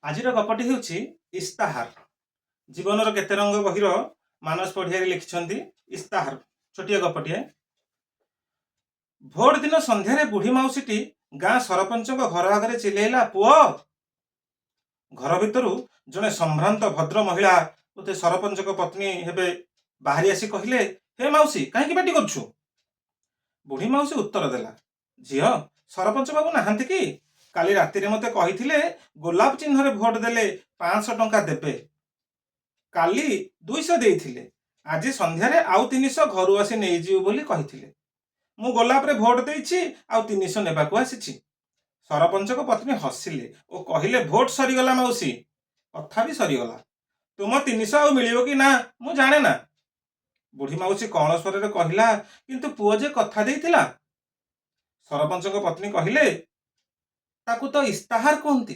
ଆଜିର ଗପଟି ହେଉଛି ଇସ୍ତାହାର। ଜୀବନର କେତେ ରଙ୍ଗ ବହିର ମାନସ ପଢ଼ିଆରୀ ଲେଖିଛନ୍ତି ଇସ୍ତାହାର। ଛୋଟିଆ ଗପଟିଏ। ଭୋଟ ଦିନ ସନ୍ଧ୍ୟାରେ ବୁଢ଼ୀ ମାଉସୀଟି ଗାଁ ସରପଞ୍ଚଙ୍କ ଘର ଆଗରେ ଚିଲେଇଲା, "ପୁଅ!" ଘର ଭିତରୁ ଜଣେ ସମ୍ଭ୍ରାନ୍ତ ଭଦ୍ର ମହିଳା, ବୋଧେ ସରପଞ୍ଚଙ୍କ ପତ୍ନୀ ହେବେ, ବାହାରି ଆସି କହିଲେ, "ହେ ମାଉସୀ, କାହିଁକି ପାଟି କରୁଛୁ?" ବୁଢ଼ୀ ମାଉସୀ ଉତ୍ତର ଦେଲା, "ଝିଅ, ସରପଞ୍ଚ ବାବୁ ନାହାନ୍ତି କି? କାଲି ରାତିରେ ମୋତେ କହିଥିଲେ ଗୋଲାପ ଚିହ୍ନରେ ଭୋଟ ଦେଲେ 500 ଟଙ୍କା ଦେବେ। କାଲି 200 ଦେଇଥିଲେ। ଆଜି ସନ୍ଧ୍ୟାରେ ଆଉ 300 ଘରୁ ଆସି ନେଇଯିବୁ ବୋଲି କହିଥିଲେ। ମୁଁ ଗୋଲାପରେ ଭୋଟ ଦେଇଛି, ଆଉ 300 ନେବାକୁ ଆସିଛି।" ସରପଞ୍ଚଙ୍କ ପତ୍ନୀ ହସିଲେ ଓ କହିଲେ, "ଭୋଟ ସରିଗଲା ମାଉସୀ, କଥା ବି ସରିଗଲା। ତୁମ 300 ଆଉ ମିଳିବ କି ନା ମୁଁ ଜାଣେ ନା।" ବୁଢ଼ୀ ମାଉସୀ କଅଁଳ ସ୍ୱରରେ କହିଲା, "କିନ୍ତୁ ପୁଅ ଯେ କଥା ଦେଇଥିଲା।" ସରପଞ୍ଚଙ୍କ ପତ୍ନୀ କହିଲେ, "ତାକୁ ତ ଇସ୍ତାହାର କୁହନ୍ତି।"